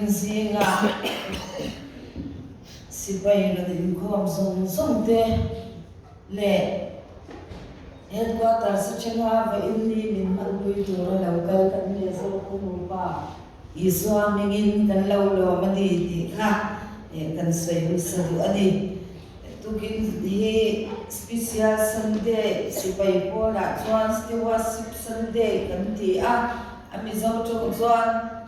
Tukin zingah sipai rawn inkhawm zawng zawng te leh Headquarters atanga vawiin ni min hmanpui tura lo kal kan nia zawk pu nupa Isua hmingin kan lo lawm a ni tih kha kan sawi hmasa duh a ni. Tukin hi Special Sunday sipai pawlah chuan Stewardship Sunday kan ti a, a Mizo tawng chuan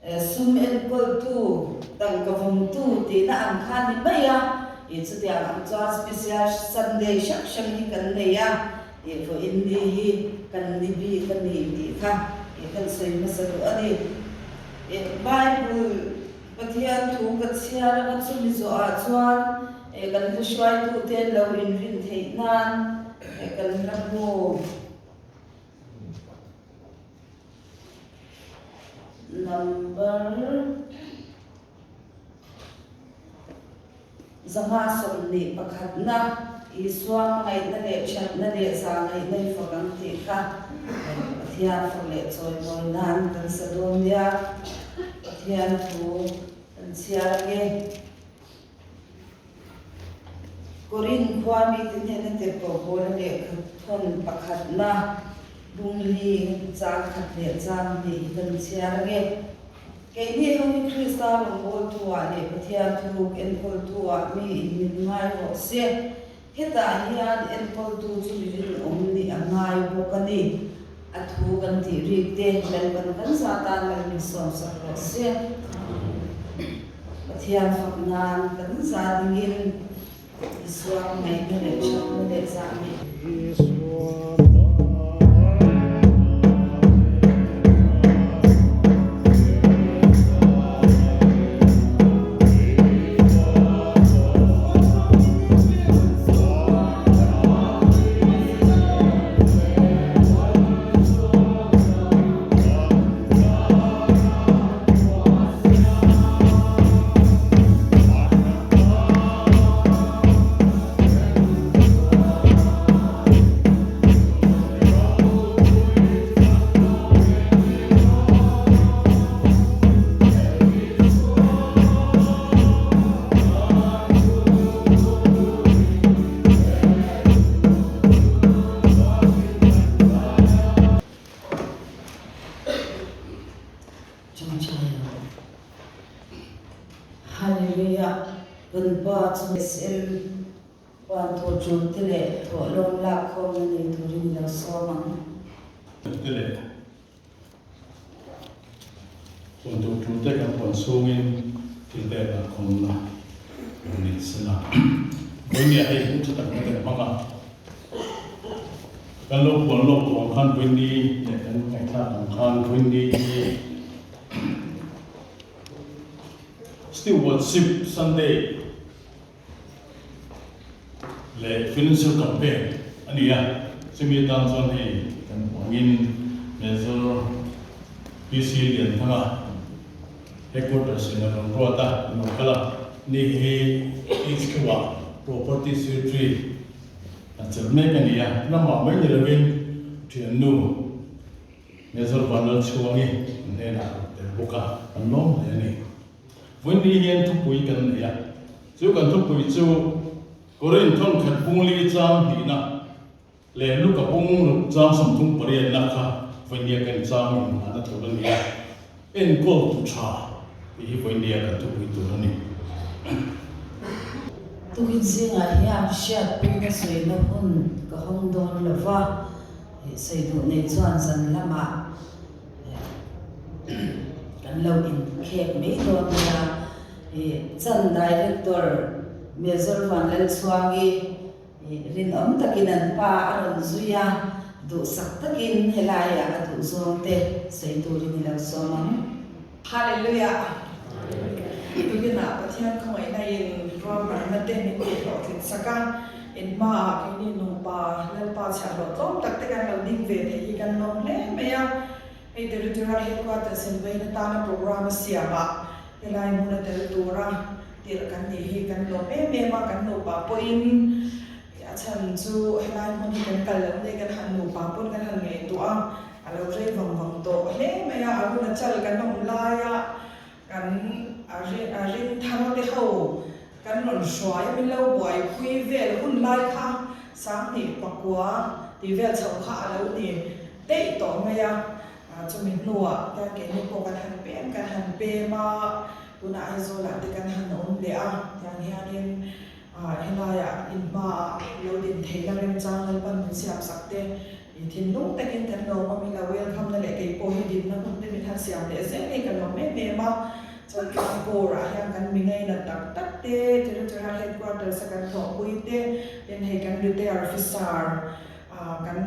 Sum enkawltu, tangka vawngtu tihna ang kha ni mai a, ih chutiang ang chuan Special Sunday hrang hrang hi kan nei a, ih vawiin ni hi kan ni bik a ni tih kha ih kan sawi hmasa duh a ni. Ih Bible Pathian thu ka chhiar anga chumi zawhah chuan ih kan hla hruaitute an lo inrin theih nan ih kan hla hmu. Number 121na Isua hmangaihna leh thatna leh zahngaihna i fak ang tih kha Pathian fak leh chawimawi nan kan sa dawn nia. Pathian thu kan chhiar ange. Korin khua mite hnena tirhkoh Paula lehkha thawn pakhatna bungli chang khat leh chang hnih hi kan chhiar ange. Keini ho hi Krista rawngbawltu-ah leh Pathian thuruk enkawltu-ah mi in min ngai rawh se. Hetah hian enkawltu chu mi rinawm nih a ngai bawk a ni. A thu kan tih rik te Lalpan kan za tan mal min sawmsak rawh se. Pathian fak nan kan za dingin Isua hmangaihna leh thatna leh zahni. Hallelujah Kan Pa chu SM Puan thawh tul te leh thawhlawm lak khawmna nei turin i lo sawm ang. Te leh Puan thawh tul te kan puan chhungin thil pek lak khawmna lo nei sela. Vawinia hei hun tha tak na kan hmang a. Kan lo puan lawk tawh ang khan Vawiini leh kan ngaihthlak ang khan Vawiini hi Stewardship Sunday leh Financial Campaign a ni a, chumi atan chuan hei kan hmuh angin Major PC Lianthanga Headquarters in a rawn ruat a, an rawn kal a, ni hi HQ-ah Property Secretary a chelh mek a ni a, ramah mai ni lovin thiannu Major Vanlalchhuangi an hnenah a rawn tel bawk a, an lawm hle a ni. Vawiin hian thupui kan nei a, chu kan thupui chu Korin thawnkhat bungli chang hnihna leh Luka bung ruk chang 38 na kha vawinia kan chang in nghahna tur a ni a, enkawl tu tha tih hi vawinia kan thupui tur a ni. Tukin zingah hian hriatpuina sawina hun ka hawng dawn lo va, sawi duh nei chuan zan lamah Kan lo inkhek mai dawn nia. Chan Director Major Vanlalchhuangi rinawm takin an pa a rawn zui a, duhsak takin helaiah a duhzawng te sawi turin i lo sawm ang. Hallelujah! Tukinah Pathian khawngaihna in ruahmanna te min tih hlawhtlin sak a, in hmaah keini nupa Lalpa chhiahhlawh tlawm tak te kan lo ding ve theih hi kan lawm hle mai a. Hei Territorial Headquarters in vawiin atana programme a siam ah helai hmun a tel tura tirh kan nih hi kan lawm em em a, kan nupa pawhin a chhan chu helai hmun hi kan kal loh nei kan han nupa pawn kan han ngaihtuah a, a lo rei vang vang tawh hle mai a, Arunachal kan awm laia. Kan a ring thar te ho kan rawn hruai a, min lo buaipui vel hun lai kha 2009 tih vel chho kha a lo ni daih tawh mai a. Chumi hnuah hian keini pawh kan han pem kan han pem a, tunah Aizawlah te kan han awm leh a, tiang hianin helaiah inhmaah lo din theihna remchang Lalpan min siamsak te I thinlung takin kan lawm a, min lo welcome na leh kei pawh hi dinna hun te min han siam leh zel hi ka lawm em em a. Chuan Tlangpur ah hian kan mi ngaina tak tak te, Territorial Headquarters a kan thawhpui te, tin hei kan Retire Officer ah kan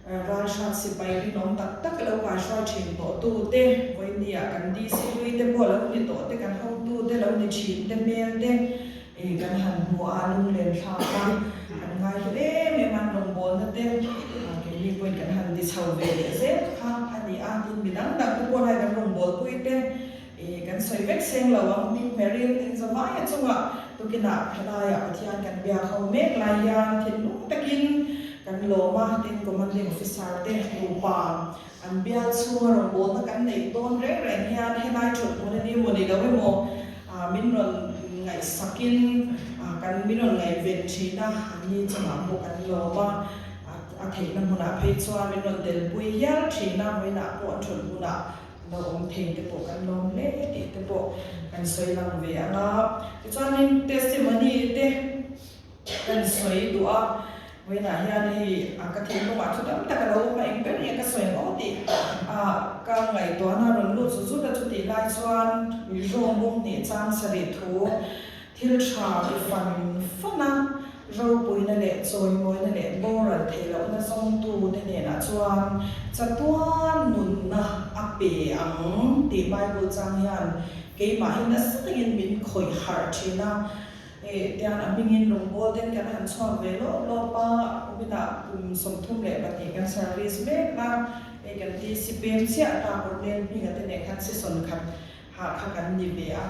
ralhrat sipai rinawm tak tak lo kaihruai thin tawh tu te, vawiin ah kan DC hlui te pawh lo ni tawh te, kan hotu te lo ni thin te hmel te, Ih kan han hmu a, lunglen thlak a, kan ngai hlu em em a, rawngbawlna te keini pawhin kan han ti chho ve leh zel kha a ni a, tin mi dang dang te pawh lai kan rawngbawlpui te ih kan sawi vek seng lo ang, hming hmerin in zavaia chungah tukinah helaiah Pathian kan biak ho mek lai hian thinlung takin kan lawm a, tin Commanding Officer te nupa an bial chhunga rawngbawlna kan neih dawn reng reng hian helai thut hmun a ni maw ni lo emaw min rawn ngaihsakin kan min rawn ngaihven thin a, an ni chungah pawh kan lawm a, a theihna hmunah phei chuan min rawn telpui hial thin a, vawiinah pawh an thut hmunah lo awm thei te pawh kan lawm hle tih te pawh kan sawi lang ve ang a, tichuanin testimony te. Kan sawi duh a, vawiinah hian hei a ka thinlungah thu tam tak a lo awm a, eng ber nge ka sawi ang aw tih a ka ngaihtuahna a rawn lut zut zut a, chutih lai chuan rawng bawng hnih chang sarih thu thil tha ti fan fan a, ropuina leh chawimawina leh boral theih lohna zawngtu te hnenah chuan chatuan nunna a pe ang tih Bible chang hian keimah hi nasa takin min khawih harh thin a. Hei tiang a hmingin lungbawl ten kan han chhuak ve lawp lawp a, kuminah kum 32 kan service mek a, hei kan TC pem chiah ta Colonel hminga te nen khan season khat hah kha kan ni ve a,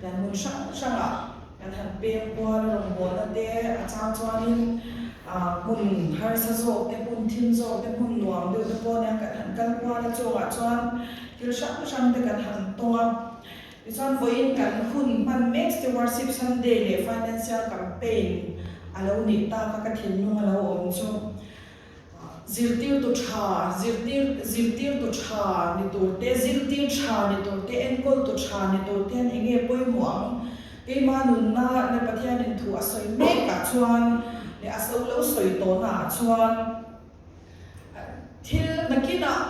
tiang hmun hrang hrangah kan han pem kual a rawngbawlna te a chang chuanin hmun harsa zawk te, hmun thim zawk te, hmun nuam deuh te pawh nia kan han kal kual a, chungah chuan thil hrang hrang te kan han tawng a. Tichuan vawiin kan hun hman mek Stewardship Sunday leh Financial Campaign a lo nih tak a ka thinlung a lo awm chu zirtirtu tha, zirtir zirtirtu tha ni tur te, zirtir tha ni tur te, enkawltu tha ni tur te hian eng nge pawimawh ang? Keima nunna leh Pathianin thu a sawi mekah chuan leh a so lo sawi tawhnaah chuan, Thil nakinah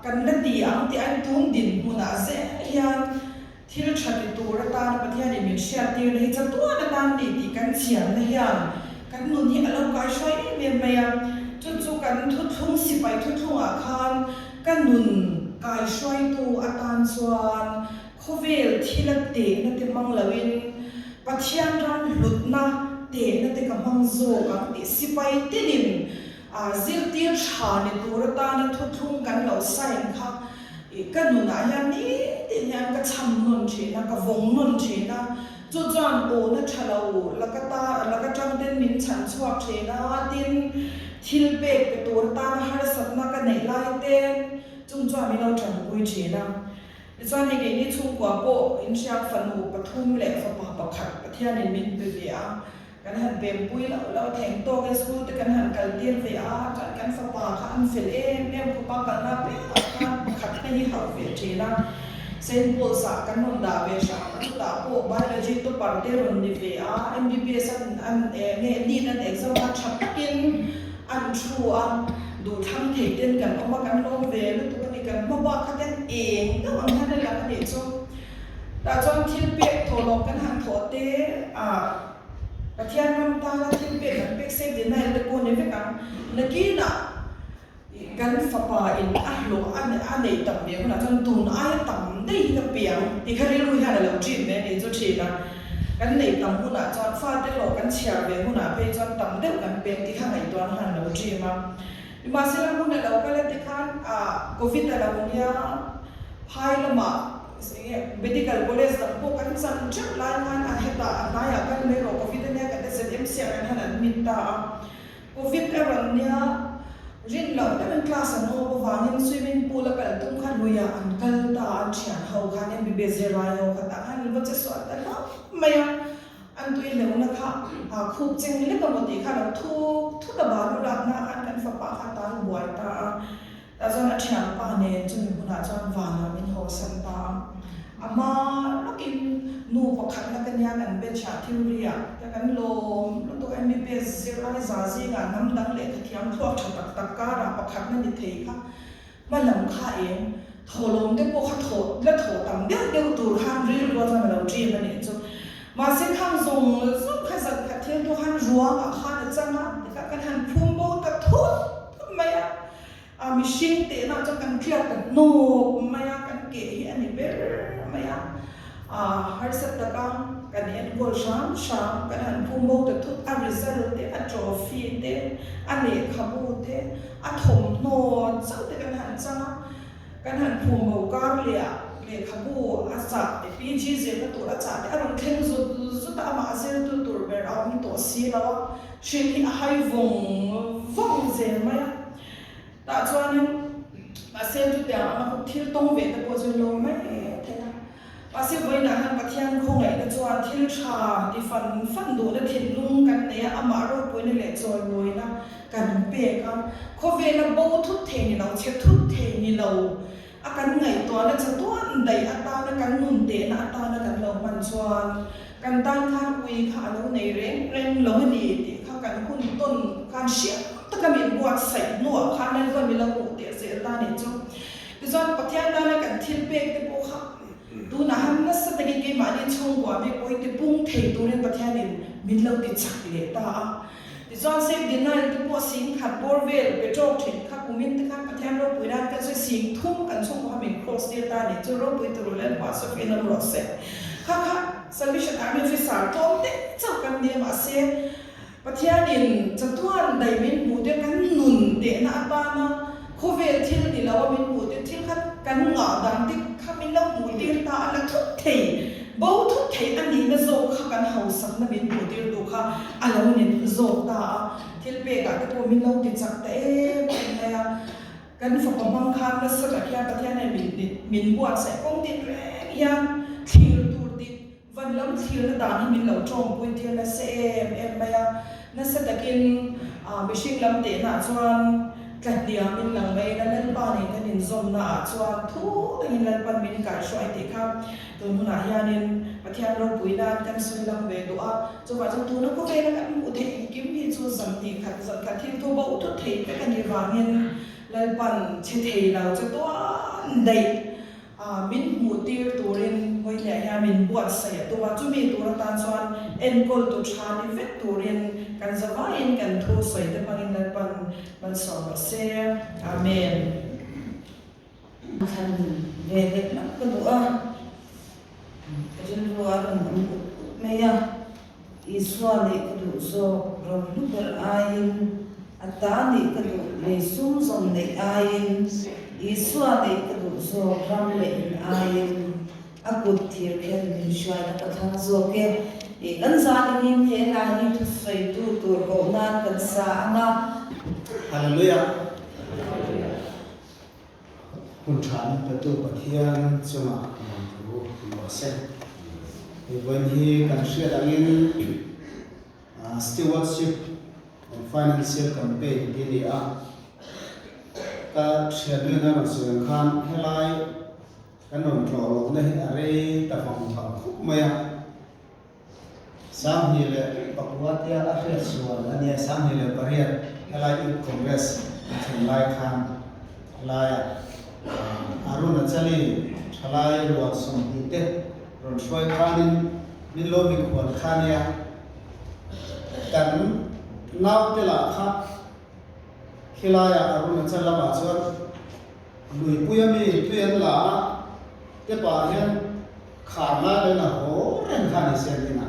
kan la ti ang tih an tun dinhmunah zel hian thil tha ti tur atana Pathianin min hriattirna hi chatuan atan ni tih kan chianna hian kan nun hi a lo kaihruai em em mai a. Chu chu kan thuthlung sipai thuthlungah khan ka nun kaihruaitu atan chuan khawvel thila tehna te hmang loin Pathian ram hlutna tehna te ka hmang zawk ang tih sipai tinin A zirtir tha ni tur atana thuthlung kan lo sign kha ih ka nunah hian nitin hian ka chham nawn thin a, ka vawng nawn thin a, chu chuan awhna tha lo laka ta laka tang ten min chhan chhuak thin a, tin thil pek pe tur atana harsatna ka neih lai te chung chuan min lo tanpui thin a. Tichuan hei keini chhungkua pawh inhriak fanu pathum leh fapa pakhat Pathianin min pe ve a, Kan han pempui loh loh theng tawk e, school te kan han kal tir ve a, chuan kan fapa kha an fel em em khawp a, kalna piangah khan pakhat te hi hauh ve thin a, Saint Paul's ah kan rawn dah ve hram a, chutah pawh biology topper te rawn ni ve a, MBBS an an nge NEET an exam a, tha takin an thu a, duhthlang thei ten kan awm a, kan lawm ve lutuk a ni, kan hma bak kha ten eng deuh ang hian a lang a nih chu. Tah chuan thil pek thawhlawm kan han thawh te a, Pathian ram tana thil pek kan pek save the Nile te pawh ni vek ang. Nakinah kan fapa in a hlawh a neih tam ve hunah chuan tun aia tam daih hi ka pe ang tih kha rilru hian a lo ṭin ve a nih chu ṭhin a. Kan neih tam hunah chuan fate hlawh kan chhiar ve hunah phei chuan tam deuh kan pe ang tih kha ngaihtuahna khan a lo ṭim a. Nimahsela hmun a lo kal a tikhan Covid a lo nia phai lamah Medical College dang pawh kan chan teuh lai khan a hetah a hnaiah kal mai rawh Covid a nia kan ti ZMC ah kan han admit ta a. Covid a rawn nia Rin loh deuhin class an awp avangin swimming pool a kal tum kha luiah an kal ta a, an thian ho khan MBBS zirlai ho kha tah khan an va che sual ta hlauh mai a, an tui hleuhna kha aa khup cheng lek a maw tih kha lo thuk thut a balu lakna ah khan kan fapa kha a tal buai ta a. Tah chuan a thianpa nen chumi hmunah chuan vanah min hawsan ta a. A hma lawkin nu pakhatna ka nia kan batch ah theory ah te kan lawm lutuk a, MBBS zirlai za zingah hnam dang lehkha thiam thluak tha tak tak karah pakhatna ni thei kha hma lam kha eng thawhlawm te pawh kha thawh la thawh tam deuh deuh tur khan rilru chuan a lo dream a nih chu. Mahse khang zawng zawng kha zan khat thil tu khan ruangah khan a chang a, tikhan kan han phum bo ta thut thut mai a. A mihring tehna chuan kan tliak ta hnawk mai a, kan keh hi a ni ber mai a. A harsat taka kan enkawl hram hram, kan han phum bo ta thut, a result te, a trophy te, a lehkhabu te, a thawmhnaw chauh te kan han chang a, kan han phum bo kar leh ah lehkhabu a chah te, PG zirna tur a chah te a rawn thleng zut zut a, amah a zirtu tur ber a awm tawh si lo a, hrilh hi a hai vawng vawng zel mai a. Tah chuanin mahse chutiang anga kawp thil tawng ve te pawh chu lo mai thei a. Mahse vawiinah hian Pathian khawngaihna chuan thil tha ti fan fan duhna thinlung kan nei a, amah ropuina leh chawimawina kan pek a. Khawvela bo thut thei ni lo, chhe thut thei ni lo a kan ngaihtuahna chatuan daih atana kan nun tehna atana kan lo hman chuan kan tan khan ui kha a lo nei reng reng lo a ni tih kha kan hun tawn khan hriat taka min buatsaih hnuah khan Lalpa mi lo hmuh teh zel ta nih chu. Tichuan Pathian tana kan thil pek te pawh kha tunah han nasa takin keimahni chhungkua bik pawh hi tipung thei turin Pathianin min lo ti chak leh ta a. Tichuan Safe Denial te pawh sing khat bawr vel pe tawk thin kha kumin te khan Pathian ropui nan kan sawi sing thum kan chhungkaw kha min cross tir ta nih chu ropui turu Lalpa sawi in awm rawh se. Kha kha Salvation Army officer tlawm te chauh kan nia mahse Pathianin chatuan daih min hmuh te kan nun tehna atana khawvel thil ni lo a min hmuh te thil kha kan ngah dan te kha min lo hmuh tir ta a la thut thei bo thut thei a nihna zawk kha kan hausakna min hmuh tir tu kha a lo ni zawk ta a, thil pekah te pawh min lo ti chak ta em em mai a, kan fapa hmang khan nasa tak hian Pathian hian min min buatsaih kawng tin reng hian thlir tur dik van lam thlirna dan hi min lo tawngpui tir nasa em em mai a, nasa takin mihring lam tehnah chuan tlahniamin lang mai ila Lalpa nen kan inzawmna ah chuan thu takin Lalpan min kaihhruai tih kha Tun hunah hianin Pathian ropui nan kan sawi lang ve duh a, chuvah chuan tuna khawvela kan hmuh theih engkim hi chu zan hnih khat zan khat thil thu bo thut thei vek a nih vangin Lalpan chhe thei lo che tuan daih a min hmuh tir turin Vawihneh hian min buatsaih a tum a, chumi tur atan chuan enkawl tu tha ni vek turin kan zavaiin kan thu sawi te hmangin Lalpan malsawm rawh se. Amen. Thlan ve leh hlauh ka duh a, ka rilru a rawn awm ut ut mai a, Isua nih ka duh zawk rawn hlu ber aiin, a ta nih ka duh lei sum zawm neih aiin, Isua nih ka duh zawk ram leh in aiin, a kut thir khen min hruaina ka thlang zawk e. Ih kan zan ingin he hla hi thusawitu tur koh nan kan sa ang a. Hallelujah. Hun tha min petu Pathian chungah lawmthu luah se. Hei vawiin hi kan hriat angin Stewardship and Financial Campaign tih a ni a. Ka thiannu in a rawn sawi ang khan helai kan rawn tlawh lohna hi a rei ta vang vang khawp mai a. 2009 tia a hriat sual a nia, 2008 helai Youth Congress a thlen lai khan helaia Arunachali thalai rual 20 te rawn hruai khanin min lo mikhual kha nia, kan naute lah kha khilaia Arunachal lamah chuan luipuia mi tui an la a, te pah hian Khar lai lo in a haw reng kha ni se nin a,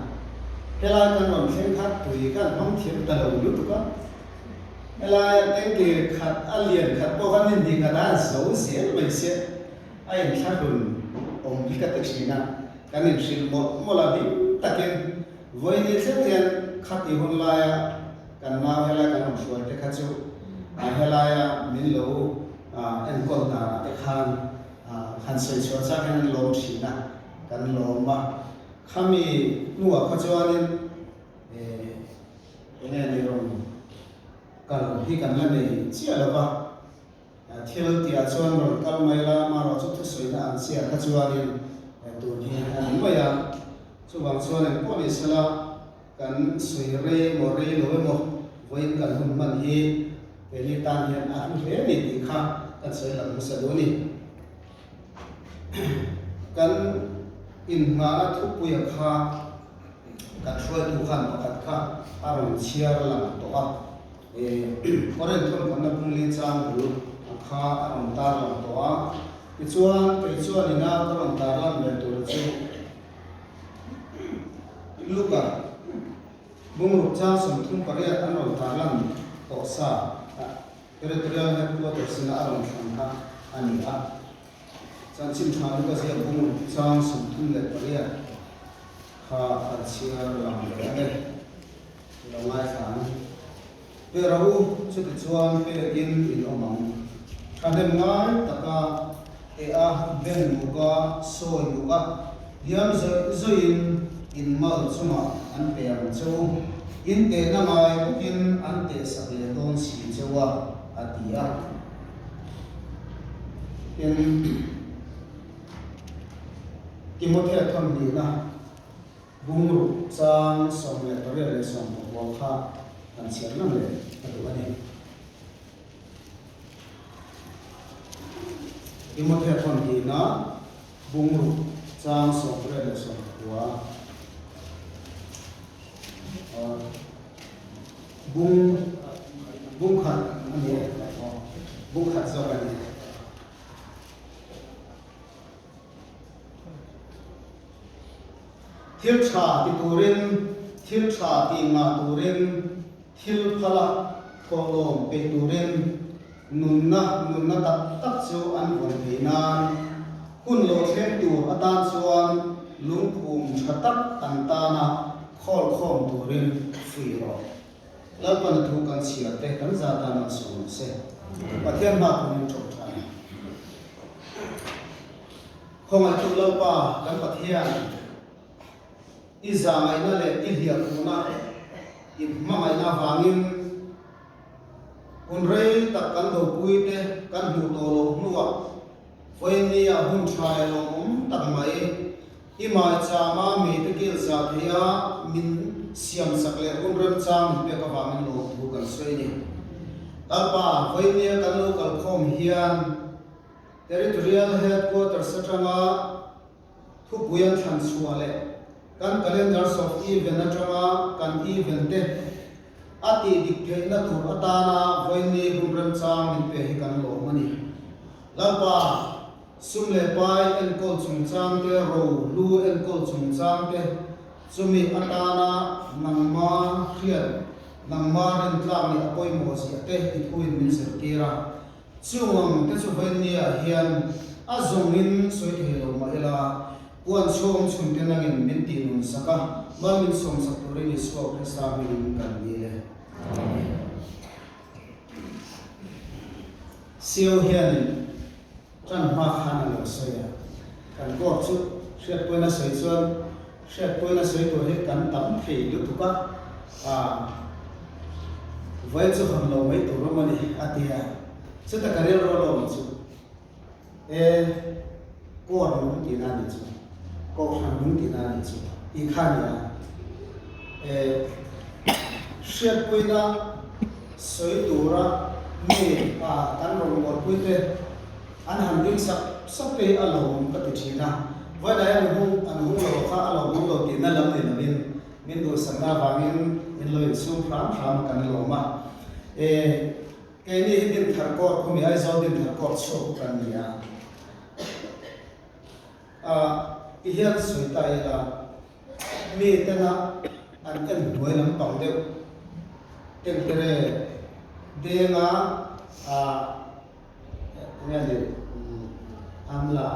helai kan rawn thleng kha tui kha an hmang thiam ta lo lutuk a, helaia tanki khat a lian khat pawh kha ni hnih khat ah an zo zel mai se a inthlahrun awm hi ka ti thin a, kan inhrilh mawlh mawlh a hlim takin vawiin thleng hian khati hun laia kan nau helai kan rawn hruai te kha chu. Helaia min lo enkawl danah te khan han sawi chhuah chak hian an lawm thin a, kan lawm a. Khami hnuah kha chuanin enge ni rawn kal hi kan la nei chiah lo va, thil tihah chuan rawn kal mai la, amaherawh chu thusawina ang chiah kha chuanin tun hi a ni mai a. Chuvang chuan engpawh ni sela kan sawi rei emaw rei lo emaw vawiin kan hun hman hi keini tan hian a hlu hle ni tih kha kan sawi lang hmasa duh a ni. Kan inhngahna thupuia kha kan hruaitu khan pakhat kha a rawn chhiar lang tawh a, Koren thawmhawtna pungli chang bul kha a rawn tar lang tawh a. Tichuan, kei chuan ina ka rawn tar lan ve tur chu Luka bungruk chang 38 an rawn tar lan tawh sa Territorial Headquarters ina a rawn thlan kha a ni a. Chanchin tha Luka ziak bungruk chang 38 kha kan chhiar lang leh ang e. I lo ngaithla ang. Pe rawh u, chutichuan pekin in awm ang. Thahnem ngai taka eh a, ben muk a, sawi muk a, diam zawih zawihin in mal chungah an pe ang che u. In tehna ngai bawkin an tehsak leh dawn si che u a, a ti a. Tin, Timothea thawnhnihna. Bungruk chang 18 leh 19 kha kan chhiar lang leh ka duh a ni. Timothea thawnhnihna bungruk chang 18 leh 19 bung bung khat a ni e, bung khat zawk a ni. Thil tha ti turin, thil tha ti ngah turin, thil phala thawhlawm peih turin, nunna nunna tak tak chu an vawn thei nan, hun lo thleng tur atan chuan lungphum tha tak an tana khawlkhawm turin fuih rawh. Lalpana thu kan chhiar te kan za tan an sawm ang se. Pathian hma pawhin ṭawh ṭha ni. Khawngaihtu Lalpa kan Pathian, i zahngaihna leh i hliahkhuhna, i hmangaihna avangin hun rei tak kan dopui te kan hmuh tawh loh hnuah vawiinnia hun ṭha leh lawmawm tak mai i maichama mite kil zah theia min siamsak leh hun remchang min pek avangin lawmthu kan sawi a ni. Lalpa, vawiinnia kan lo kalkhawm hian Territorial Headquarters atanga thupui an thlan chhuah leh kan Calendars of Event atanga kan event te a tih dik theihna tur atana vawiinni hun remchang min pe hi kan lawm a ni. Lalpa, sum leh pai enkawl chungchang te, ro hlu enkawl chungchang te, chumi atana nangma hriat, nangma rintlak nih a pawimawh zia te i thuin min zirtir a. Chuang te chu vawinia hian a zawngin sawi thei lo mah ila, puan chhawng chhun te nangin min tih nun sak a, mal min sawm sak turin Isua Krista hmingin kan dil e. Amen. Sio hianin tan hma khan a lo sawi a, kan court chu hriatpuina sawi chuan hriatpuina sawi tur hi kan tam thei lutuk a, ah vawiin chu hawn lo mai tur awm a ni a ti a, chuta ka rilru a lawm chu e court nung tihna a nih chu, kohhran nung tihna a nih chu tih kha a ni a, e hriatpuina sawi tura mi ah kan rawngbawlpui te an han ding sak sak te hi a lawmawm ka ti thin a, vawiin ah hian hung an hung lo kha a lawmawm lo tihna lam ni lovin min duhsakna avangin in lo insum hram hram a kan lawm a, e keini hi Dinthar Court khumi Aizawl Dinthar Court chhuak kan ni a, ah ti hian sawi ta ila mi tena an en hnuai lampang deuh tengtere denga ah enge ni amla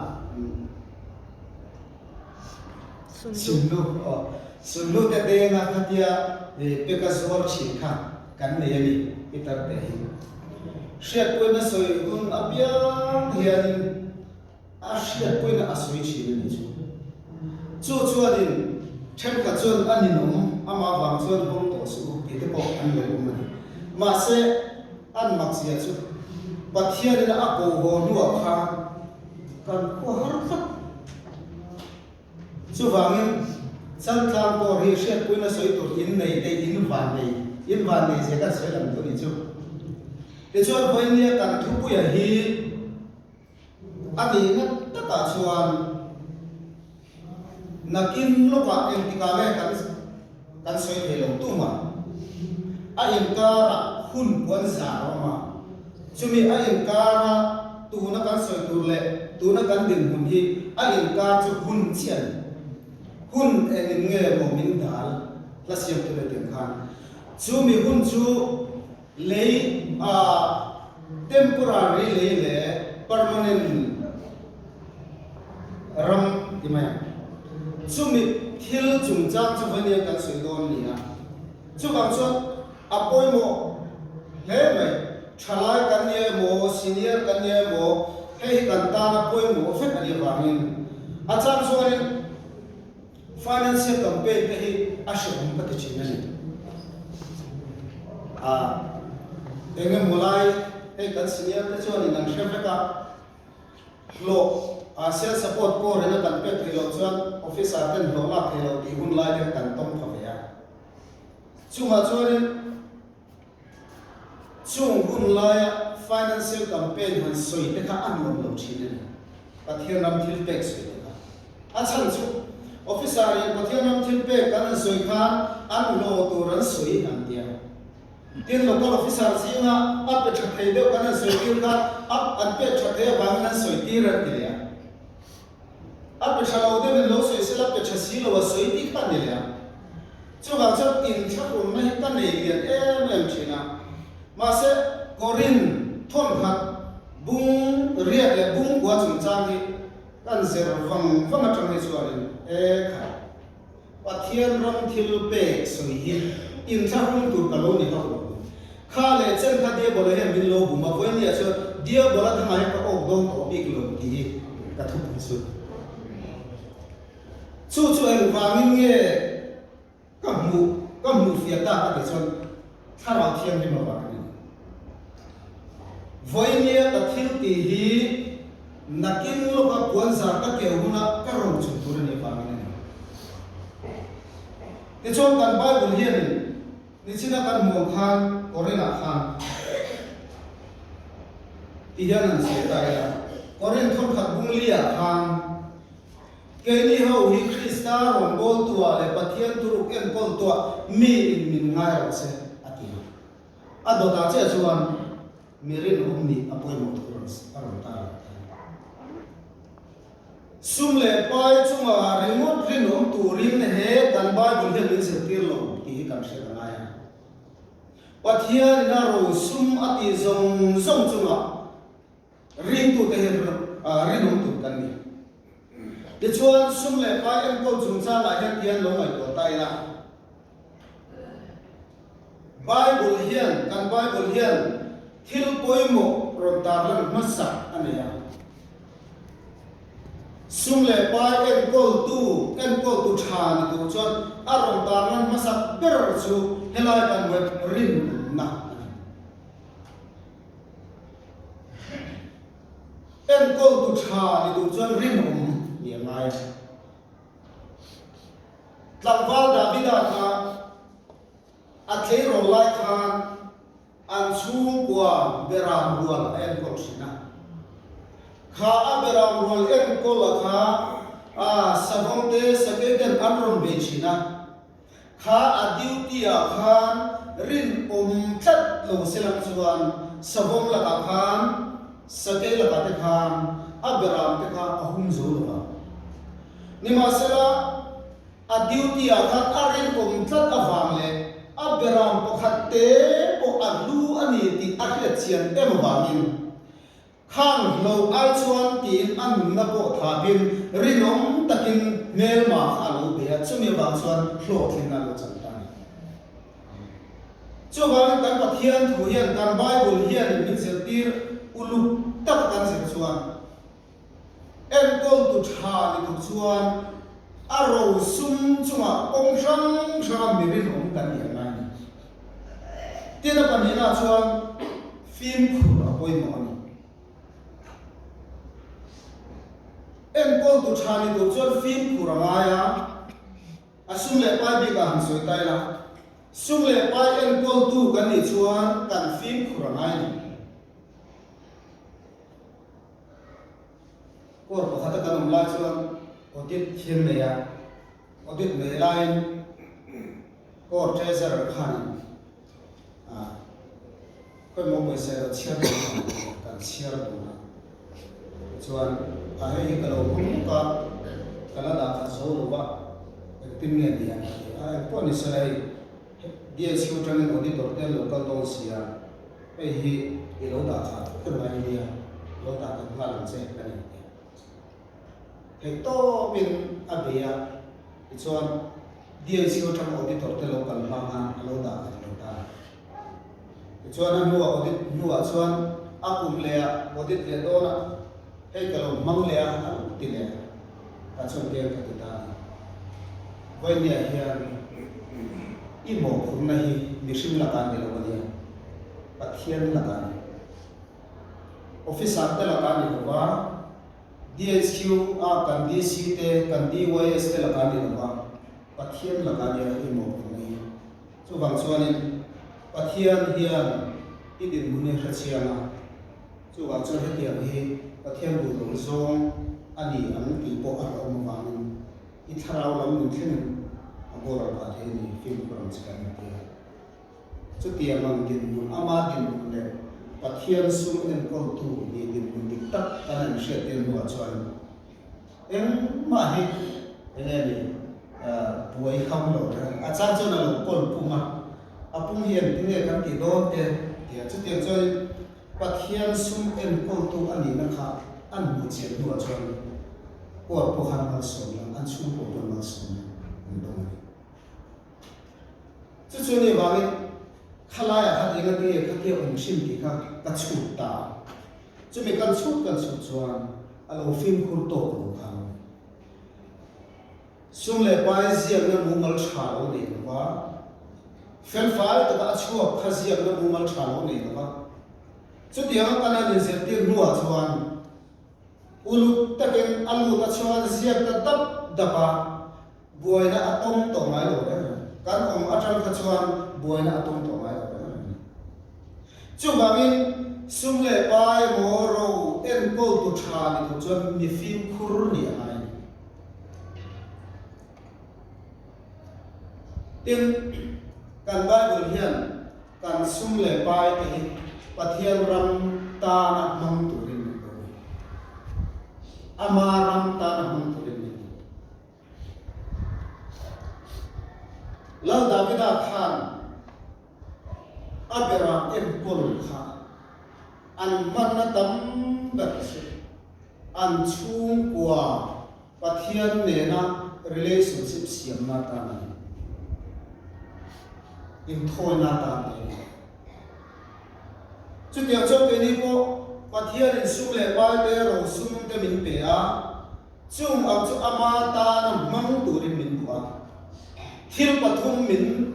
sunlu aw sunlu te denga khatia peka zuar thin kha kan nei a ni Peter te hi. Hriatpuina sawi hun apiang hianin a hriatpuina a sawi thin a ni chu. Chu chuanin thenkhat chuan a ninawm amah vang chuan hawng tawh suh u tih te pawh an lo awm a ni. Mahse, an makzia chu Pathianin a ko haw hnuah khan kan khua har tlat. Chuvangin, Chaltlang pawh hi hriatpuina sawi tur in nei te in van nei, in van nei zia kan sawi lang tur ni chu. Tichuan, vawinia kan thupuia hi a nihna takah chuan nakin lawkah engtikah nge kan kan sawi thei lo tumah a inkarah hun puan zar a awm a, chumi a inkara tuna kan sawi tur leh tuna kan dinhmun hi a inkar chu hun chiah a ni. Hun engin nge maw min dal hla siam tur leh tiang khan chumi hun chu lei a temporary lei leh permanent ram ti mai ang. Chumi thil chungchang chu vawiin kan sawi dawn ni a. Chuvang chuan a pawimawh hle mai. Thalai kan ni emaw, senior kan ni emaw, hei hi kan tana pawimawh vek a nih avangin a chang chuanin financial campaign te hi a hrehawm ka ti thin a ni. A eng emaw lai hei kan senior te chuanin an hre vek a. Hlawh a self support pawh reng a kan pek theih loh chuan officer ten hlawh lak theih loh tih hun lai te kan tawng pha ve a. Chungah chuanin chung hun laia financial campaign han sawi te kha a nuam lo thin a ni. Pathian ram thil pek sawi te kha. A chhan chu officer in Pathian ram thil pek kan han sawi khan an hlawh tur an sawi an tia. Tin, local officer zinga a pe tha thei deuh kan han sawi tir kha a an pek tha thei avangin an sawi tir an ti leh a. A pe tha lo deuhin lo sawi sela pe tha si lo a sawi tih kha a ni leh a. Chuvang chuan inthlahrunna hi ka nei lian em em thin a. Mahse, Korin thawnkhat bung riat leh bung kua chungchang hi kan zir vang vang atang hi chuanin e kha. Pathian ram thil pek sawi hi inthlahrung tur ka lo ni hauh lo. Kha leh chen kha Diabola hian min lo bum a, vawinia chuan Diabola thangah hian ka awk dawn tawh bik lo tih hi ka thupui chu. Chu chu engvangin nge ka hmuh ka hmuh fiah tak a tih chuan Thlarau Thianghlim avang a ni. Vawinia ka thil tih hi Nakin lawka puanzar ka keu huna ka ro chung tur a nih avangin a ni. Tichuan kan Bible hianin nichina kan hmuh ang khan Korinah khan ti hian an sawi ta ila, Korin thawnkhat bung liah khan keini ho hi Krista rawngbawltuah leh Pathian thuruk enkawltuah mi in min ngai rawh se a ti a. A dawtah chiah chuan Mi rinawm nih a pawimawh thu a rawn tar ang ta. Sum leh pai chunga ringawt rinawm turin he kan Bible hian min zirtir lo tih hi kan hriat a ngai a. Pathianin a ro sum a tih zawng zawng chunga ringtute hi rinawm tur kan ni. Tichuan, sum leh pai enkawl chungchangah hian tian lo ngaihtuah ta ila. Bible hian, kan Bible hian thil pawimawh rawn tarlan hmasa a nei a. Sum leh pai enkawltu, enkawltu tha ni tur chuan a rawn tarlan hmasa ber chu helai kan web rinna a ni. Enkawltu tha ni tur chuan rinawm ni a ngai a. Tlangval Davida kha a tleirawl lai khan an chhungkua beram rual a enkawl thin a. Kha a beram rual enkawl a kha a savawm te sakei ten an rawn bei thin a. Kha a duty ah khan rinawm tlat lo se lang chuan savawm lakah khan sakei lakah te khan a beram te kha a hum zo lo va. Nimahsela, a duty ah khan a rinawm tlat avang leh a beram pakhat te pawh a hlu a ni tih a hriat chian em avangin khang hlo ai chuan tiin a nunna pawh thapin rinawm takin hmelma kha a lo bei a, chumi avang chuan hlawhtlinna a lo chan ta a ni. Chuvangin kan Pathian thu hian, kan Bible hianin min zirtir uluk tak kan zir chuan, enkawltu tha ni tur chuan a rosum chungah kawng hrang hranga mi rinawm kan nih a ngai a ni. Tin a pahnihnaah chuan fimkhur a pawimawh a ni. Enkawltu tha ni tur chuan fimkhur a ngai a, a sum leh pai bikah han sawi ta ila, sum leh pai enkawltu kan nih chuan kan fimkhur a ngai a ni. Court pakhata kan awm lai chuan audit thil nei a, audit nei laiin court treasurer khanin ah khawimaw pawisa erawh chhiar tur a kan chhiar dun a, tichuan a hei hi ka lo hmang bawk a, ka la dah khat zo lo va, engtin nge ni ang ka ti a, engpawh ni sela hei DHQ atangin auditor te an lo kal dawn si a. Hei hi i lo dah khat ber mai nia, lo dah khat nghal ang che ka ni tia. Theih tawpin a bei a, tichuan DHU atanga auditor te lo kal hma khan a lo dah khat lo ta. Tichuan a hnuah audit hnuah chuan a kum leh ah audit leh dawn a, hei ka lo hmang leh a a lo ti leh a, tah chuan keng ka ti ta a ni. Vawinia hian i mawhphurhna hi mihring lakah ni lo a nia, Pathian lakah a ni. Officer te lakah ni lo va, DHQ a kan DC te, kan DYS te lakah ni lo va, Pathian lakah a nia i mawhphurhna hi. Chuvang chuanin Pathian hian i dinhmun hi hre chiang a, chuvang chuan hetiang hi Pathian duh lo zawng a ni ang tih pawh a hlauhawm avangin I thlarau lam nun thlengin a boral phah thei a ni, fimkhur ang che kan inti a. Chutiang ang dinhmun, ama dinhmun leh Pathian sum enkawltu nih dinhmun dik tak kan han hriat tir hnuah chuan engmah hi enge ni buai ham lo reng. A chang chuan a lo kawl pung a, a pung hi engtin nge kan tih dawn te tia. Chutiang chuan Pathian sum enkawltu a nihna kha an hmuh chian hnuah chuan court pawh khan malsawmna, an chhungkaw pawn malsawmna an dawng a ni. Chu chu ni vangin khalaiah khan enga tinge khatia awm hrim tih kha ka chhut ta a. Chumi kan chhut kan chhut chuan a lo fimkhur tawk lo kha a lo ni. Sum leh pai ziakna mumal tha lo nei lo va, felfai taka a chhuak kha ziakna mumal tha lo nei lo va. Chutianga kan han inzirtir hnuah chuan uluk takin a lut a chuan ziak ta dap dap a, buaina a tawng tawh ngai lo reng reng. Kan awm atang kha chuan buaina a tawng tawh ngai lo reng reng. Chuvangin sum leh pai emaw ro enkawltu tha ni tur chuan mi fimkhur nih a ngai a ni. Tin, kan Bible hian kan sum leh pai te hi Pathian ram tana hmang turin min ko a ni. Ama ram tana hmang turin min ko. Lal Davida khan a bera enkawl kha an hmanna tam ber chu an chhungkua Pathian nena relationship siamna atan a ni. Inthawina atan te a ni. Chutiang chuan keini pawh Pathianin sum leh pai te, rosum te min pe a, chung ang chu ama tana hmang turin min duh a. Thil pathum min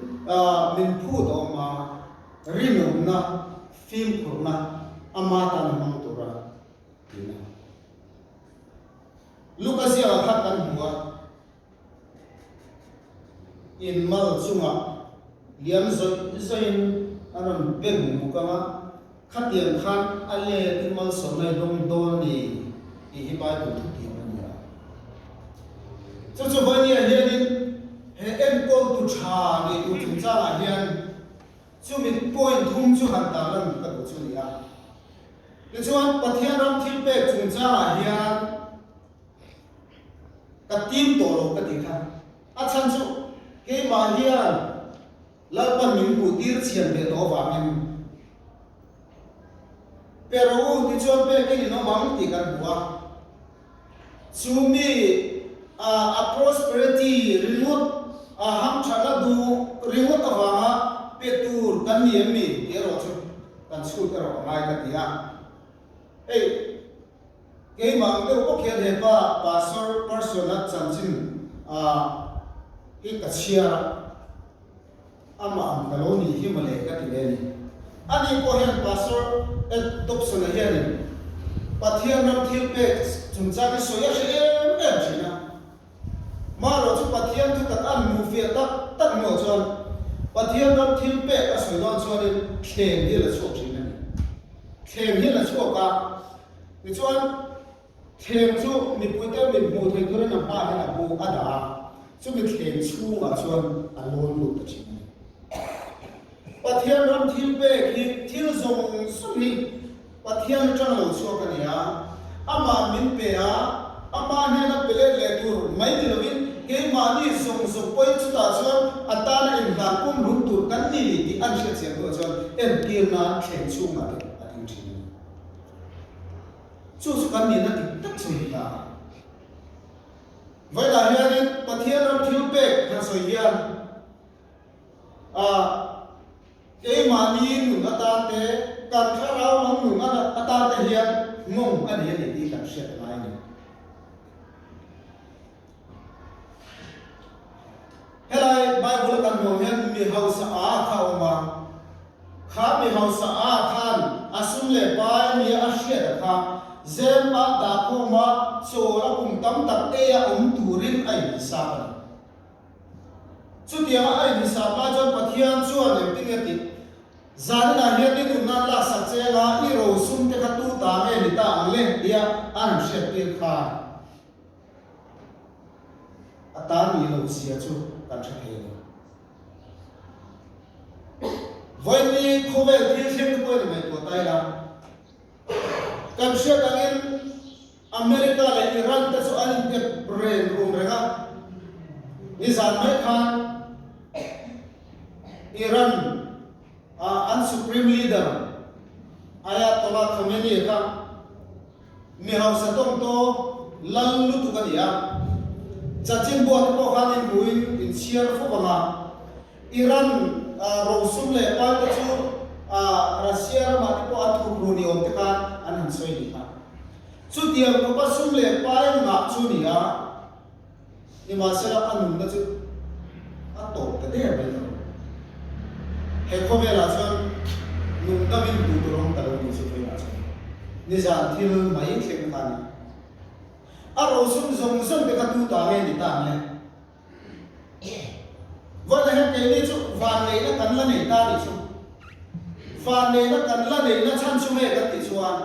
min phut a awm a, rinawmna, fimkhurna, ama tana hmang tura tihna. Luka ziakah khan kan hmu a, in mal chungah liam zawih zawihin a rawn beng buk ang a, khatiang khan a let in malsawmna i dawng dawn a ni tih hi Bible thutiam a ni a. Chu chu Vania hianin he enkawltu tha nei tur chungchangah hian chumi point thum chu han tarlan ka duh chu a ni a. Tichuan, Pathian ram thil pek chungchangah hian ka tim tawh lo ka ti kha. A chhan chu keimah hian Lalpan min hmuh tir chhian ve tawh avangin pe rawh u tichuan pekin in awm ang tih kan hmu a. Chu mi a prosperity ringawt, a hamthatna duh ringawt avanga. pe tur kan ni em ni tih erawh chu kan chhut erawh a ngai ka ti a. Hei keimah ang deuh bawk hian hepa Pastor Person-a chanchin hi ka chhiar a, amah ang ka lo nih hi mawle ka ti ve a ni. Ani pawh hian Pastor Ed Dobson-a hianin Pathian ram thil pek chungchang hi sawi a hre em em thin a. Marawh chu Pathian thu tak an hmuh fiah tak tak hnuah chuan Pathian ram thil pek a sawi dawn chuanin thleng hi a la chhuak thin a ni. Thleng hi a la chhuak a, tichuan thleng chu mipuite min hmuh theih turin a hmaah hian a bu a dah a, chumi thleng chhungah chuan a lawn lut ta thin a ni. Pathian ram thil pek hi thil zawng zawng hi Pathian atang lo chhuak a ni a, amah min pe a, ama hnena pe let leh tur mai ni lovin keimahni zawng zawng pawhin chutah chuan a tana inhlan pum hlum tur kan ni ni tih an hriat chian hnuah chuan entir nan thleng chhungah te a ding thin a ni. Chu chu kan nihna dik tak chu a ni ta a. Vawiinah hianin Pathian ram thil pek han sawi hian a Keimahni nun atan te, kan thlarau lam nun atan te hian nghawng a nei a ni tih kan hriat a ngai a ni. Helai Bible a kan hmuh hian mi hausa a kha a awm a, kha mi hausa a khan a sum leh pai nia a hriat a kha zem a dahkhawm a chawl a kum tam tak eia awm turin a inhisap a ni. Chutianga a inhisap lai chuan Pathian chuan engtin nge tih? Zaninah hian i nun nan laksak che anga i rosum te kha tu ta nge ni ta ang le tia a han hriattir khan a tan ni lo zia chu kan hre thei lo. Vawiinni khawvel thil thleng te pawhin i ngaihtuah ta ila, kan hriat angin America leh Iran te chu an inkep reng run reng a, nizan mai khan Iran a an Supreme Leader Ayatollah Khamenei kha mi hausa tawngtaw lal lutuk a ni a, chanchinbua te pawh khan inhmuhin inchhiar fawk ang a, Iran rosum leh pai te chu Russia ramah te pawh an thup ru ni awm te khan an han sawi ni kha. Chutiang khawpa sum leh pai ngah chu ni a, nimahsela a nunna chu a tawp ta der mai lo. He khawvelah chuan nung damin hmuh tur awm ta lo ni chu vawiinah chuan nizan thil mai thleng kha a ni. A rosum zawng zawng te kha tu ta nge ni ta ang le? Vawiinah hian keini chu vanneihna kan la nei ta ni chu. Vanneihna kan la neihna chhan chu nge kan tih chuan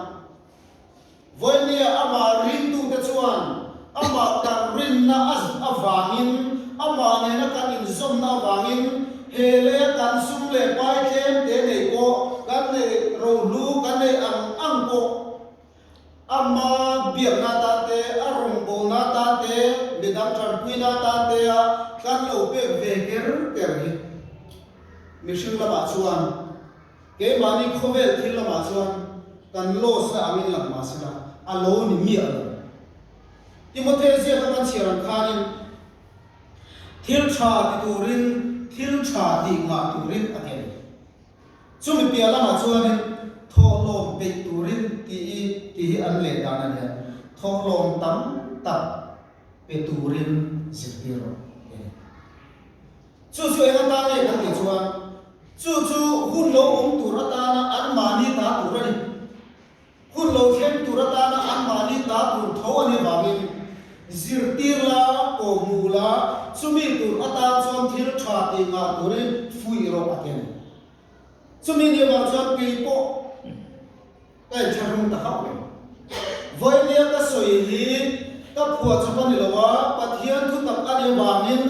Vawinia amah ringtute chuan amah kan rinna avangin, amah nena kan inzawmna avangin he leia kan sum leh pai tlem te nei pawh, kan nei rohlu kan nei ang ang pawh ama biakna atan te, a rawngbawlna atan te, midang tanpuina atan te a kan lo pek ve ker ker hi mihring lamah chuan Keimahni khawvel thil lamah chuan kan loss na angin lang mah sela, a lo ni miah lo. Timothea ziaka kan chhiar ang khanin thil tha ti turin thil tha tih ngah turin a tel. Chumi piah lamah chuanin thawhlawm peih turin tih i tih hi an leh dan a nia. Thawhlawm tam tak pe turin zirtir rawh a ni. Chu chu eng atan nge kan tih chuan chu chu hun lo awm tur atana anmahni ta tur a ni. Hun lo thleng tur atana anmahni ta tur tho a nih vangin zirtir la, kawhhmuh la, chumi tur atan chuan thil tha tih ngah turin fuih rawh a ti a ni. Chumi nih vang chuan kei pawh Ka inthlahrung ta hauh lo. Vawinia ka sawi hi ka phuah chawp a ni lo a, Pathian thu tak a nih avangin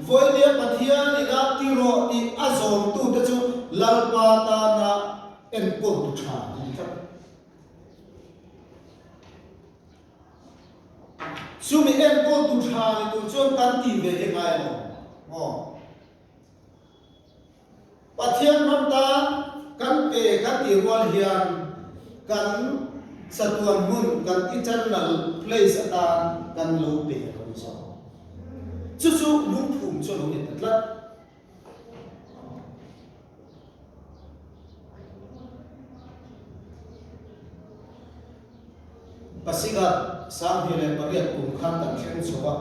Vawinia Pathian ina ti rawh tih a zawmtute chu Lalpa tana enkawltu tha an ni tlat. Chumi enkawltu tha ni tur chuan kan tih ve hi ngai lo maw? Pathian ram tan kan pe kan tih rual hian kan chatuan hmun, kan eternal place atan kan lo pe a lo ni zawk. Chu chu lungphum chu a lo ni ta tlat. 28 kum khan kan thleng chho a,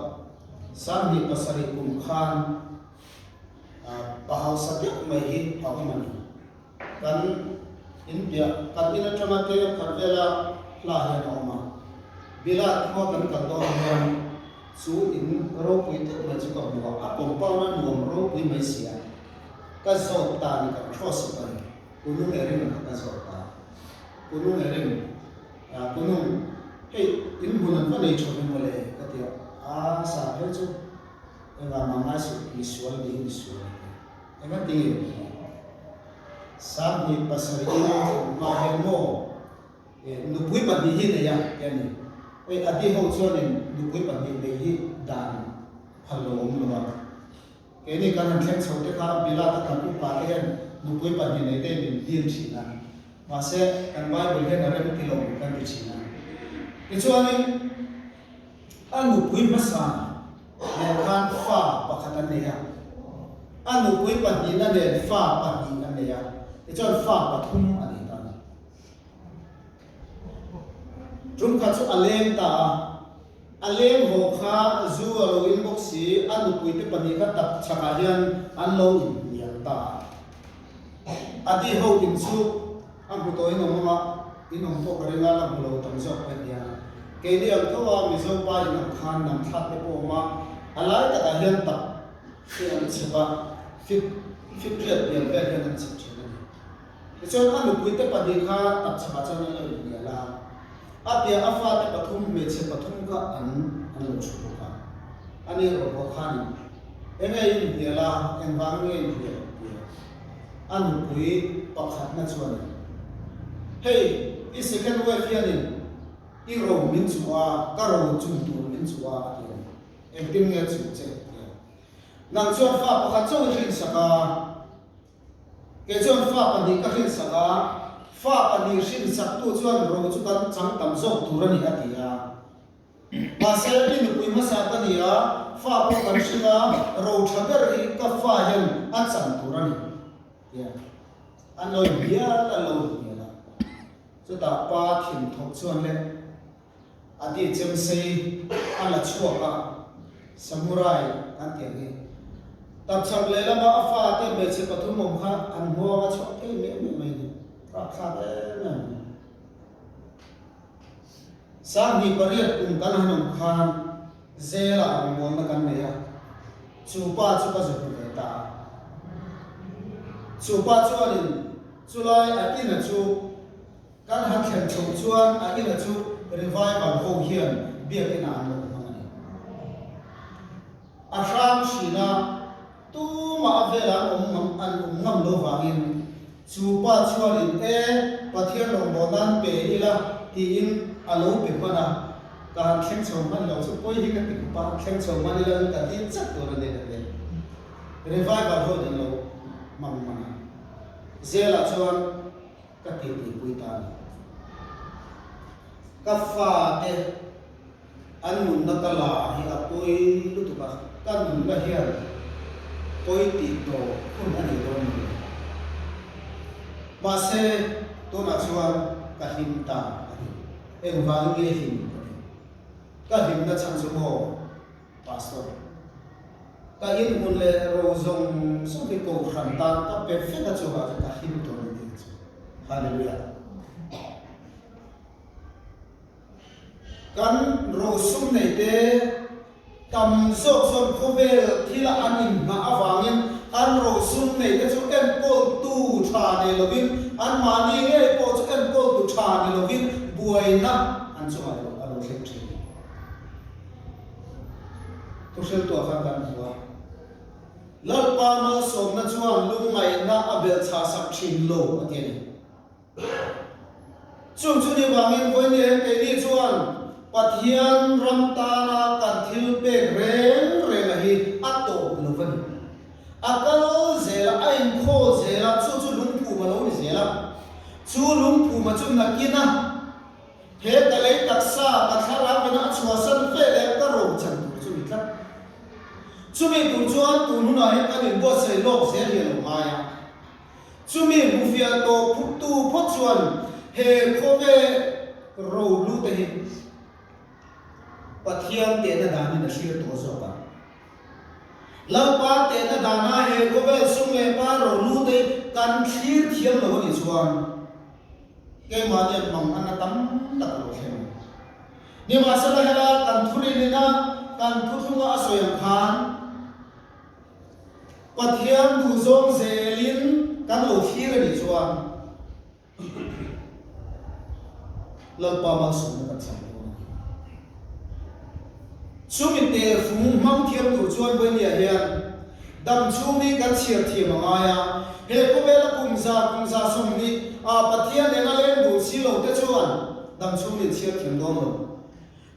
27 kum khan pa hausa deuh mai hi a awm a ni. Kan in piah, kan in atanga keng khat vela hla hian a awm a. Bilat khua kan kal dawn hian chu in ropui deuh mai chu ka hmu a, a compound a nuam ropui mai si a. Ka zawt ta ni kan cross a ni. Kunung erin kha ka zawt ta. Kunung erin, Kunung, hei in hmun an va nei tha ve mawle ka ti a, a sa phei chu engah mah ngai suh, misual ni hi misual a ti. Engati nge ni? 27 in a thlen hma hian maw nupui pahnih hi nei a ti a ni. Hei a ti ho chuanin nupui pahnih nei hi dan phal lo awm lo a. Keini kan han thleng chho te kha Pilata kan upa te hian nupui pahnih nei te min dil thin a. Mahse kan Bible hian a rem ti lo kan ti thin a. Tichuanin A nupui hmasa nen khan fa pakhat an nei a, a nupui pahnihna nen fa pahnih an nei a, tichuan fa pathum a nei ta a ni. Tum khat chu a leng ta a, a leng haw kha zu a lo in bawk si, a nupuite pahnih kha tap chhakah hian an lo inhnial ta a. A ti ho in chu A hmu tawh in awm anga, in awm pawh ka ring a, la hmu lo tam zawk pawh nia. Keini ang tho a Mizo pa in ang khan nam thlak te pawh awm a, a lai takah hian tak hi an chhep a, fit fit riat pian vel hian an chhep thin a ni. Tichuan a nupui te pahnih kha tak chhepah chuan an lo inhnial a, a piah a fate pathum hmeichhe pathum kha an an lo thu bawk a. Ani erawh pawh khanin enge in inhnial a, engvang nge inhnial tia A nupui pakhatna chuan, Hei, i second wife hianin i ro min chuh a, ka ro chung tur min chuh a, a ti a ni. Engtin nge chuh che? a ti a. Nang chuan fa pakhat chauh i hrinsak a, kei chuan fa pahnih ka hrinsak a, fa pahnih hrinsaktu chuan ro chu kan chang tam zawk tur a ni, a ti a. Mahse, i nupui hmasa ka ni a, fa pawh kan hring a, ro tha ber hi ka fa hian a chan tur a ni, tia an lo inhnial an lo inhnial a. Chutah pa thin thawk chuan le a ti chem sei a la chhuak a, samurai kan tih ang hi. Tapchhak lehlama a fate hmeichhe pathum awm kha an hmuang a chhuak thei miah miah mai a ni, rapthlak em em a ni. 28 kum kan han awm khan Zela rawngbawlna kan nei a, chu pa chu ka zuk ve ta a. Chu pa chuanin chulai a ina chu kan han thlen chhoh chuan a ina chu revival ho hian biakinah an lo hmang a ni. A hrang hrin a. Tumah a velah an awm ngam an awm ngam lo vangin chu pa chuanin e Pathian rawngbawh nan pe ila tiin a lo pe hman a, ka han thleng chho hman lo chu pawi hi ka ti khawp a, thleng chho hman ila chu ka dil chat tur a ni ka ti. Revival ho in an lo hmang hman a, zelah chuan ka ti tihpui ta a ni. Ka fate an nunna ka la hi a pawi lutuk a, ka nunna hian pawi tih tawh hun a nei dawn lo. Mahse, tunah chuan ka hlim ta a ni. Engvangin nge hlim ka tih? Ka hlimna chhan chu maw? Pastor, Ka inhmun leh ro zawng zawng hi kohhran tan ka pe vek a chungah chuan ka hlim tawh ni tih chu. Hallelujah. Kan rosum nei te tam zawk chuan khawvel thila an inhnah avangin an rosum nei te chu enkawltu tha nei lovin anmahni ngei pawh chu enkawltu tha ni lovin buaina an chungah a lo thleng thin. Thuhriltuah khan kan hmu a, Lalpa malsawmna chuan lungngaihna a belhchhah sak thin lo a ti a ni. Chung chu ni vangin vawiin keini chuan Pathian ram tana kan thil pek reng renga hi a tawp lo va ni. A kal zel a, a inkhawl zel a, chu chu lungphum a lo ni zel a. Chu lungphuma chu nakin a. He ka lei taksa ka thlarau ina a chhuahsan fe leh ka ro chan tur chu ni tlat. Chumi tur chuan tun hunah hian kan inbuatsaih lawk zel hi a lo ngai a. Chumi hmufiah tawh phuttu phawt chuan he khawve ro lu te hi. Pathian tehna danin a thlir tawh zawk ang. Lalpa tehna dana he khawvel sum leh pa rohlu te kan thlir thiam lo a nih chuan keimahni an mang an a tam tak lo thleng ang. Nimahsela hela kan thurin ina kan thuthlunga a sawi ang khan Pathian duhzawng zelin kan lo thlir a nih chuan Lalpa malsawmna kan chang dawn a ni. Chumi tehfung hmang thiam tur chuan Vawinia hian dam chhung hi kan chhiar thiam a ngai a, he khawvela kum za kum 120 ah Pathian nena leng duh si lo te chuan dam chhung hi an chhiar thiam dawn lo.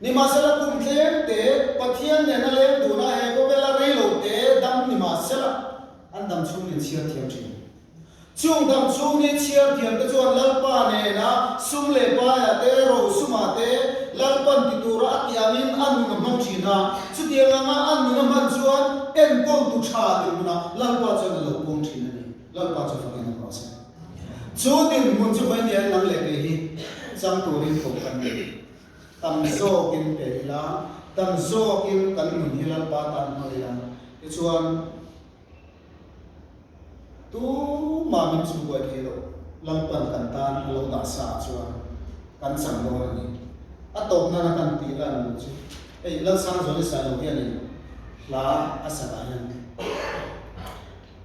Nimahsela kum tlem te Pathian nena leng duhna he khawvela rei lo te dam nimahsela an dam chhung hi an chhiar thiam thin. Chung dam chhung ni chhiar thiam te chuan Lalpa nena sum leh paia te, ro suma te Lalpan ti tura a tih angin a nun a hmang thin a. Chutiang anga a nun a hman chuan enkawltu tha dinhmunah Lalpa chuan a lo pawng thin a ni. Lalpa chu fakin a rawh se. Chu dinhmun chu vawiin nang leh kei hi chang turin koh kan ni. Tam zawkin pe ila, tam zawkin kan nun hi Lalpa tan hmang ila. Tichuan. Tumah min chhungkuai thei lo, Lalpan kan tan a lo dah sa ah chuan kan chang dawn a ni. A tawp nana kan tih lan duh chu hei Lalsangzuali Sailo hianin hla a sak ah hian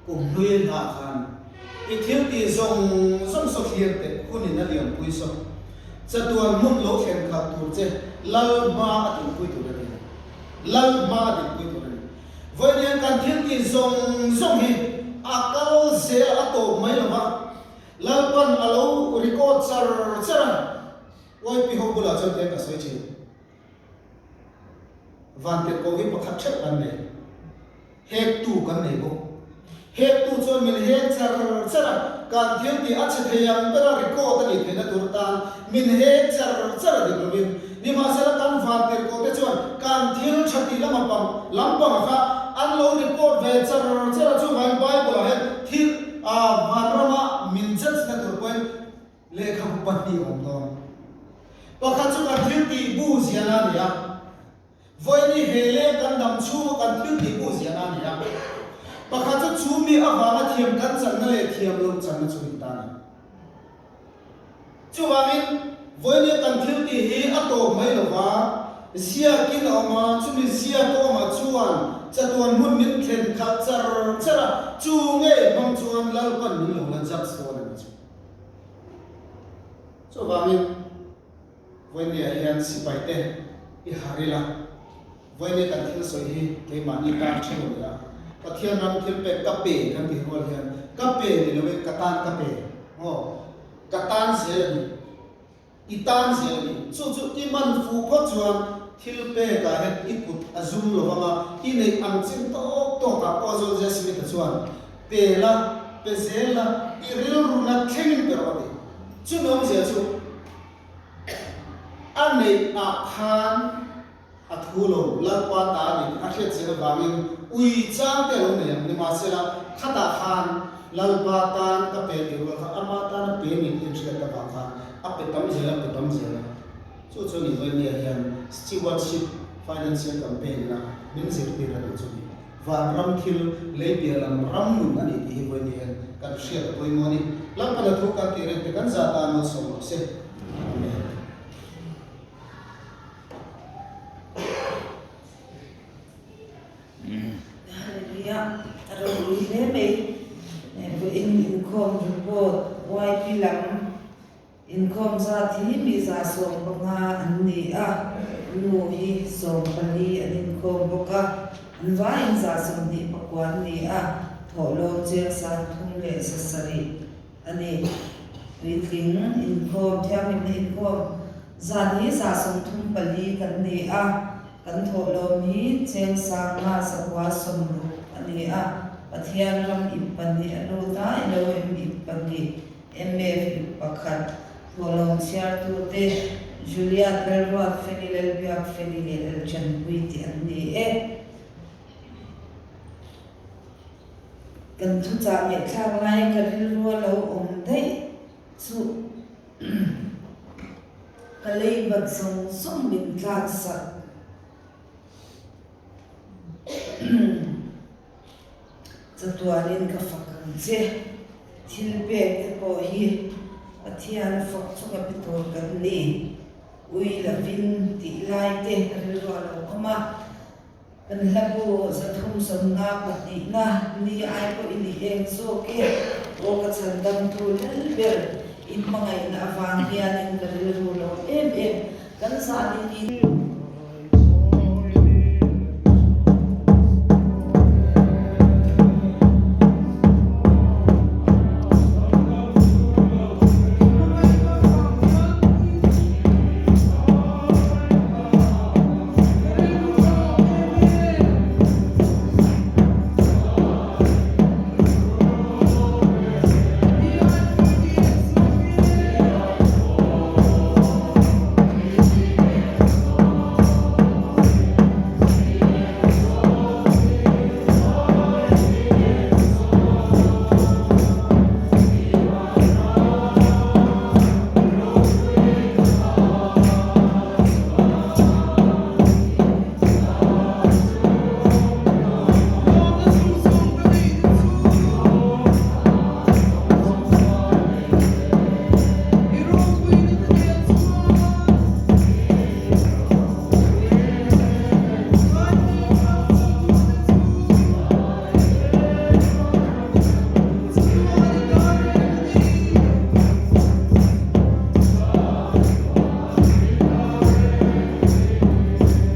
kum hlui hla khan i thil tih zawng zawng saw thlir teh hunin a liampui saw chatuan hmun lo thlen khalh tur che Lal hma a dinpui tur a ni. Lal hma a dinpui tur a ni. Vawiin kan thil tih zawng zawng hi a kal zel a tawp mai lo va, Lalpan a lo record char char a, YP ho bulah chuan tiang ka sawi thin. Vantirhkoh hi pakhat theuh kan nei, hektu kan nei bawk. Hektu chuan min hek char char a, kan thil tih a chhe thei ang bera record a nih theihna tur atan min hek char char a dik lovin, nimahsela kan vantirhkoh te chuan kan thil tha tih lama pang lampang kha an lo report ve char char a, chuvangin Bible ah hian thil vanrama min judge na tur pawhin lehkhabu pahnih a awm dawn. Pakhat chu kan thil tih bu ziahna a ni a. Vawiini he leng kan dam chhunga kan thil tih pawh ziahna a ni a. Pakhat chu chu mi avanga thiam kan channa leh thiam loh channa chu ni ta a ni. Chuvangin, vawiini kan thil tih hi a tawp mai lo va, ziakin a awm a, chumi ziak a awmah chuan chatuan hmun min thlen khalh char char a, chu ngei hmang chuan Lalpan min lo la judge dawn a ni chu. Chuvangin. Vawinia hian sipai te i har ila, vawinia kan thil sawi hi keimahni tan theuh a ni a, Pathian ram thil pek ka pe kan tih rual hian ka pe ni loin ka tan ka pe maw? Ka tan zel a ni, i tan zel a ni. Chu chu i man fuh phawt chuan thil pekah hian i kut a zum lo vang a, i neih ang chin tawk tawkah pawh zawn zel Smith-a chuan pe la, pe zel la, i rilru nat thlengin pe rawh a ti. Chumi awmzia chu. A neih ah khan a thu lo, Lalpa ta a ni tih a hriat zel avangin ui chang te a lo nei ang. Nimahsela, khatah khan Lalpa tan ka pe tih rual kha ama tan a pe ni tih an hriat avang khan a pe tam zel a, pe tam zel a. Chu chu ni Vawinia hian Stewardship Financial Campaign ina min zirtir a duh chu ni. Vanram thil lei piah lam ram nun a ni tih hi vawiin hian kan hriat a pawimawh a ni. Lalpan a thu kan tih reng te kan zah tan malsawm rawh se. Amen. Hallelujah a ropui hle mai. Vawiin inkhawm report YP lam Inkhawm zat hi mi 150 an ni a, nu hi 14 an inkhawm bawk a, an vaiin 29 an ni a, thawhlawm chiang 37 a ni. Puitling inkhawm, thianghlimna inkhawm zat hi 34 kan ni a, kan thawhlawm hi cheng 960 a ni a, Pathian ram ip pahnih a lut a, Elohim ip pahnih. MF pakhat, Thawhlawm chhiartute Julian Lalruat Feli Lalbiak Feli leh Lalchanpui tih an ni e. Kan thuchah ngaihthlak lai ka rilru a lo awm daih chu ka lei bat zawng zawng min tlaksak. Chatuanin ka fak ang che. Thil pek te pawh hi Pathian fak chunga pe tur kan ni. Ui lovin tih lai te rilru a lo awm a. Kan hlabu 350 na ni ai pawhin i eng zawk e. Aw ka chhan damtu lal ber, i hmangaihna avang hianin ka rilru lo em em. Kan zanin in.